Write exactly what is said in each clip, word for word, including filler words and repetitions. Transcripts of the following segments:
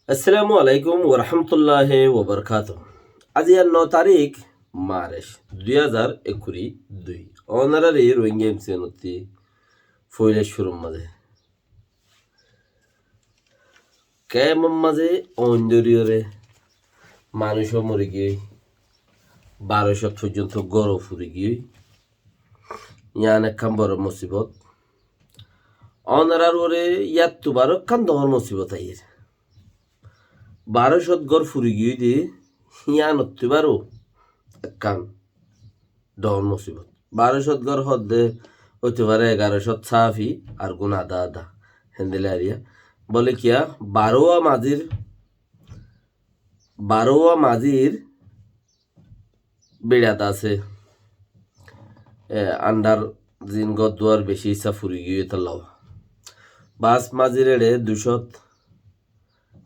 Assalamu alaikum warahmatulláhi wabarakátuhu. Aijja no tarík March dui házar ekkuri dui. Ónoraré Rohingya M C N ottú foila cúrur mazé. Kemor mazé oin dóriyoré manúic mori giyói, baró cót foijjonto gór furi giyói. Yián ekkán boro musibot. Ónorar uore yáttu baró ekkán doñr musibot aiyér. Baró cót gór furi giyói de, yiánottú baró ekkán doñr musibot. Baró cót gór hoódde óito fare egaró cót sáfi ar gún adá adá. Héndilla eriya. Bóle kiyá, barówa mazir, barówa mazir biçat asé. E, andar zin gór duar bicí issá furi giyói tolla. Bas mazir eçé dui cót,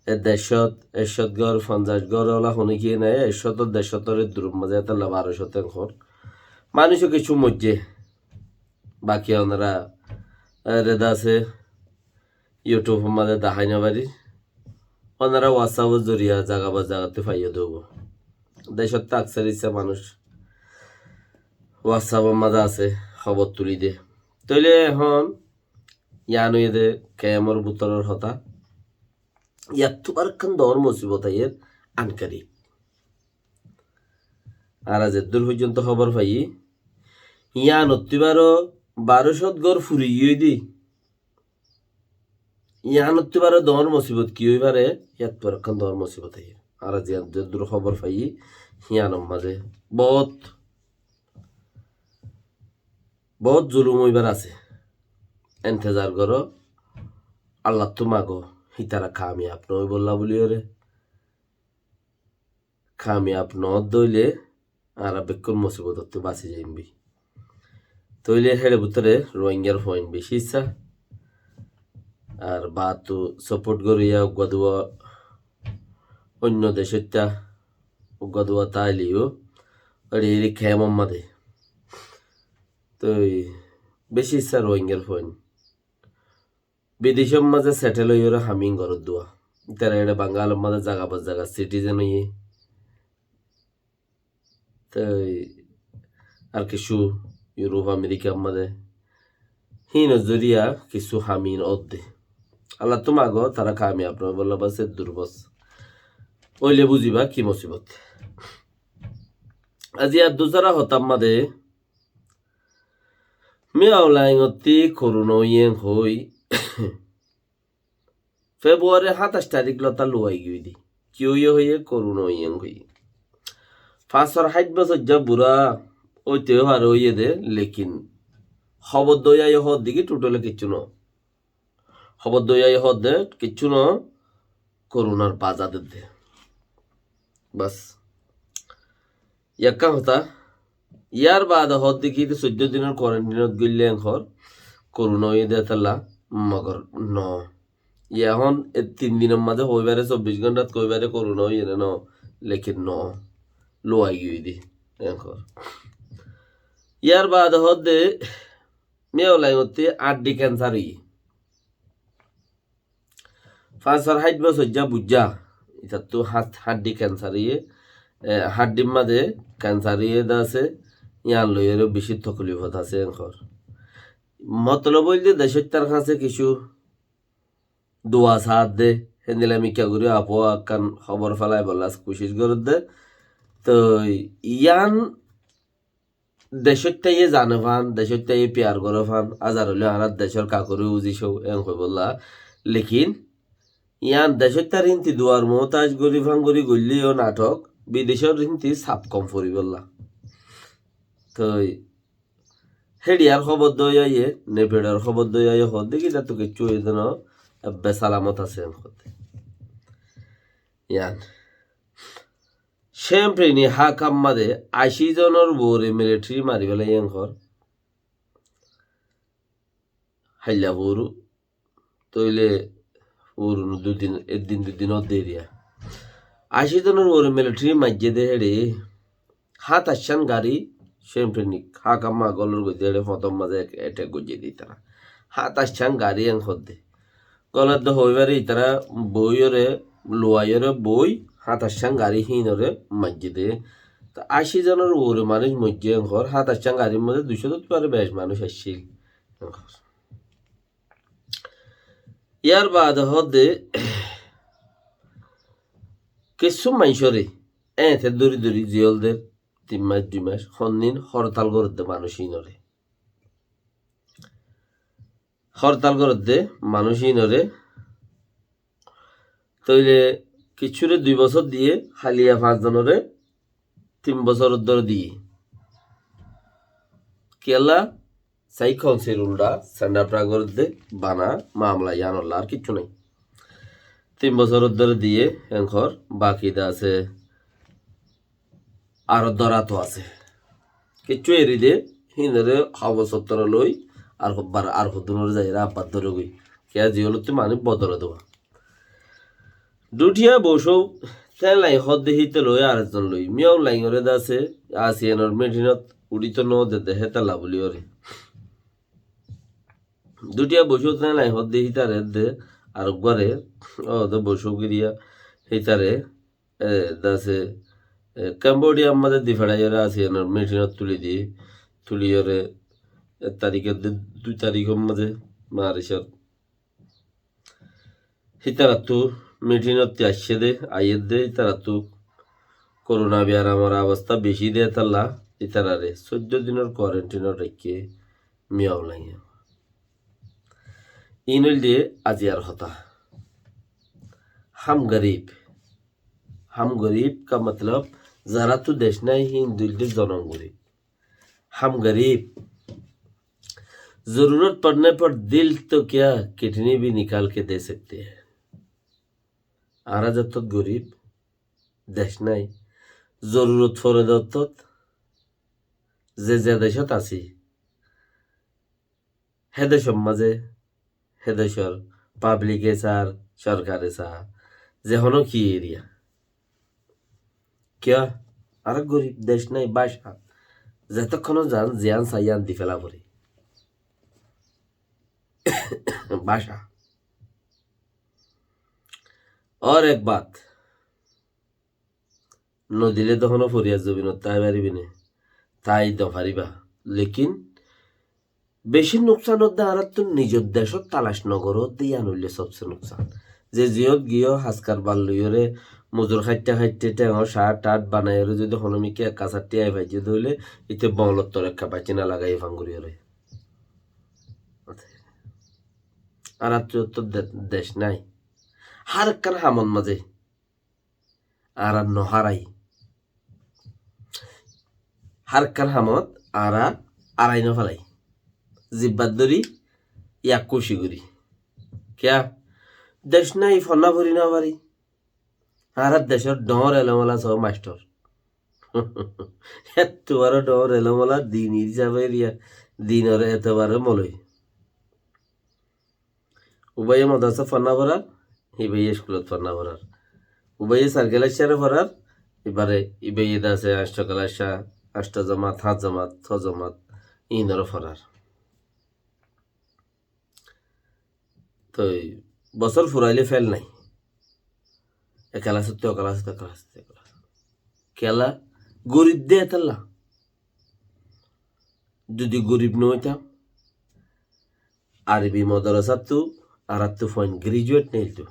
e, der cót, ek cót gór, fonzaic gór, óla hono kiyé nai, ek cót, der cót or eddur mazé tolla baró cót en hór. Manúic kessú moijjé. Baki ónora, e, reda asé, YouTube or mazé dahái no farir. Ónora WhatsApp or zoriya zaga ba zagattú faiyó de óibo. Decót aksar issá manúic WhatsApp or mazé asé, hóbor tuli de. Tóile ehón yián óiye de kemor bútoror hotá. Yáttu baró ekkán doñr musibot aiyér ankari. Añára zeddur foijjonto hóbor faiyí, yiánottú baró, baró cót gór furi giyói de. Yiánottú baró doñr musibot ki ói fare, yáttu baró ekkán doñr musibot aiyér. Añára ziyán zeddur hóbor faiyí, yiánor mazé bout, bout zulum óibar asé. Entezar goró, Allattú mago, hítara kamiyab no óibolla buli óre. Kamiyab no ódde óile añára bekkún musibotottú basi zaiyum bi. Tóile héçe bútore Rohingyar fuain bicí issá. Ar baáttu support goríya uggúa duwa oinno decóitta uggúa duwa táileyo éçe éri kemor mazé. Toi bicí issá Rohingyar fuain. Bidecór mazé settle óiyoré hamín goródduwa. Ítara eçé Bangalor mazé zaga ba zaga citizen óiye. Toi ar kessú Europe, Americar mazé. Híinor zoriya kessú hamín ódde. Allattú mago tará kamiyab no óibolla bas eddur bas. Óile buziba ki musibot. Aijja dusara hotár mazé Miao Laingottí koruna óiye hoi. February háñtaic tarík lóta luwai giyói de. Ki óiye hoiye, koruna óiye hoiye. Fañsor háit bosóijja burá óite fare óiye de, lekin hóbor dóiya yó hoódde ki totally kiccú no. Hóbor dóiya yó hoódde kiccú no, korunar baza dedde. Bas. Ekkán hotá, yar baade hoódde ki, soiddó dinor quarantine ot goille en hoór, koruna óiye de tolla, mogor no. Ehón e tin dinor mazé hoi fare, sobbic gontat hoi fare koruna óiye ne no, lekin no, luwai giyói de en hoór. Yar baade hoódde Miao Laingottí añçi cancer óiye. Fañsor háit bosóijja buijja, itattú hát-, hañçi cancer óiye, e, hañçir mazé cancer óiye de asé, yián loiyóre bicí toklifot asé en hoór. Motolob óilde decóittar hañsé kessú dua saádde, héndilla mikká gorí apuwa ekkán hóbor félaibolla kucíc gorédde. Toi yián decóittaye zane fán, decóittaye piyar goré fán, azar óile añárar decór kakoré uzi só, en hoibolla. Lekin yián decóittar hínti duar muhtáic gorí fán gorí goillé yó nathok, bidecór hínti saf kom foribólla. Toi héçiyar hóbor dóiya yé, Nepiçor hóbor dóiya yó hoódde ki, itattú kiccú óiye de no, ebbe salamot asé en hoódde. Yián. Semprini hákam mazé ací zonor uore militari mari félaiye en hoór. Háilla furu. Tóile furu dui din, ek din dui din ódde eriya. Ací zonor uore militari maijjé de héçe. Háñtaiccán gari Semprini hákam magolor goijjé de héçe, foñtor mazé ek attack goijjé de itará. Háñtaiccán gari en hoódde. Goladde hoi fare itará boiyóre luwaiyóre boi háñtaccán garí híinoré maijjé dé. Toi ací zonor uore manúic moijjé enkor, háñtaccán garír mazé duicót fare bec manúic accíl enkor. Yar baade hoódde kessú maincóre eéñte dóri dóri ziyól der tin mac dui mac hondin hórtal gorédde manúic íinoré. Hórtal gorédde manúic íinoré. Tóile kessúre dui bosór diyé, háliya fañs zonoré tin bosór dóri diyé. Kiyólla? Sai kounsir uldha sendaptha gorédde bana mamela yíanolla ar kessú nái. Tin bosór dóri diyé enkor baki de asé aró dórato asé. Kessú eri de híinoré hobor sottor loi ar hobbar ar hodunor zaiyóre abbar dóregoi. Kiyá ziyólottú manúic bodole dówa. Dhutiya bosóu Thénlai hoódde híte loi arezzon loi Miyaung Laingoré de asé ASEANor mitinot uçíto nodedde hétalla buliyóre. Dhutiya bosóu Thénlai hoódde hítare de areggúare óde bosóu giriya hítare e, de asé e, Kambodiyar mazé di feçaiyóre ASEANor mitinot tuli di, tuliyóre ek tarikor de dui tarikor mazé Marisot hítarattú mitinot aiccé dé, aiyér dé, hítarattú korona biyaramor obosta bicí dé hétalla, hítararé sóiddo dinor kuarentinot raikké Miyaung Lainge. Iín óilde aziyar hotá. Ham gorib. Ham gorib ka matlab, zaráttu dec nái, híin óilde zonom gorib. ہم غریب، ضرورت پڑنے پر دل تو کیا، کڈنی بھی نکال کے دے سکتے ہیں۔ Añára zettót gorib, dec nái, zorurot fore de ottót, ze ze decót así, hé decor mazé, hé decor pablike saá, sorkare saá, ze honó ki eriya. Kiyá? Añára gorib, dec nái, báca. Zetókkon zan, ziyan saá yián di féla foré. Báca. Ór ek bat, nodilé de honó foriyar zobinot tái faribá né, tái no faribá. Lekin beci nuksan ódde añárattú nizor decót talac no goródde, yián óilde sobse nuksan. Ze ziyót giyó haskar bal loiyóre, mozur háitte háitte, théngor cát-ṭát banaiyóre zodi honómikká ek asar thíya faijjé dé óile, íte boñlottor ekká baiccína lagaiyé fang goríyoré. Añárattú de-, dec nái. Hár ekkán hamot mazé añára no hárai. Hár ekkán hamot añára árai no félai. Zibbat dóri yak kúci gorí. Kiyá? Dec nái, fonná fori no fari. Añárar decór dhoóñr elom ola só mastor. Ettú baró dhoóñr elom ola din hísabe eriya, dinor etebare moloi. Ubáye modrasát fonná forar, ibáye eskulot fonná forar. Ubáye sair kelas cáre forar, ibáre, ibáye de asé añctho kelas cá, añctho jomat, háñt jomat, só jomat, iínoré forar. Toi bosór furailé fél nái. E kelasóttu o kelasót, e kelasóttu e kelasót. Kiyólla? Gorib de hétolla. Zodi gorib no óitam, Arobi modrasáttu añáráttu fuain graduate neiltó,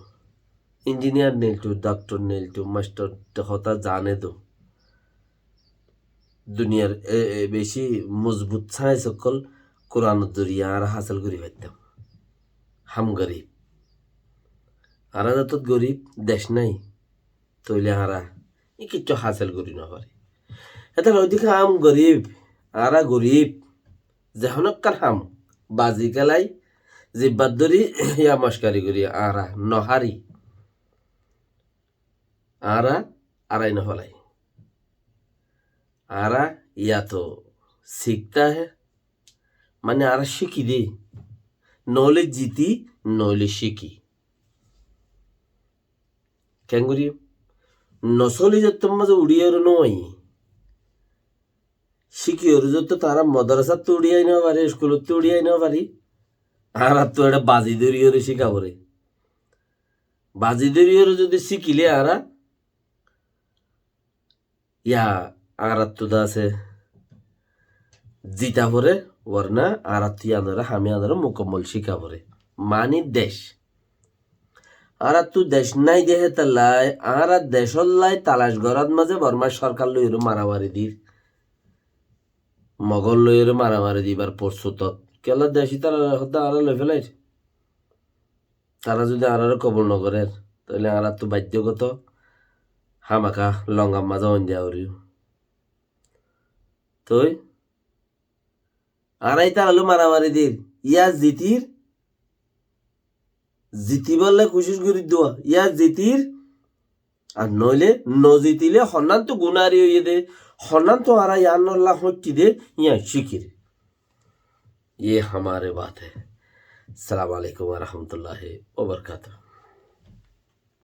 injiniyar neiltó, daktor neiltó, mastor de hotá zane dó. Duniyar e, e, beci mozbut sáins ókkol Kuranor zoriya añára hásil gorí faittám. Ham gorib. Añára zetót gorib, dec nái, tóile añára e kiccú hásil gorí no fari. Hétolla óilde ham gorib, añára gorib, ze honó ekkán ham bazi kélai, zibbat dóri ya mockari gorí añára no hári. Añára árai no félai. Añára ya to síkta hé, mane añára cíki dé, noóile ziti, noóile cíki. Keéngorí? Nosóli zettót mazé uçíyoré no aiyí. Cíkiyoré zettót añára modrasáttu uçí ai no fari, eskulottú uçí ai no fari, añáráttu eçé bazi dóriyoré cíka foré. Bazi dóriyoré zodi síkile añára, ya, añárattu de asé zita foré, worna añárattu yíanoré, ham yíanoré mukammol cíka foré. Mani dec. Añárattu dec nái de hétolla, añára decólla talac gorát mazé Bormá sorkar loiyoré maramari dir. Mogol loiyoré maramari dibar forsutot. Kiyólla dec ítara hoddé añára loi félair. Tará zodi añáráre kobul nogorér, tóile añárattu baiddogoto hámaka longar mazé oin diya foribó. Toi añára ítarar lói maramari dir, yá zitir, zitibolla kucíc gorí dua, yá zitir, ar noóile nozitile honnántu gunári óiye dé, honnántu añára yíanolla hoñçi dé, yían cíkir. Ye hamare baat hai. Assalamu alaikum wa rahmatullahi wa barakatuh.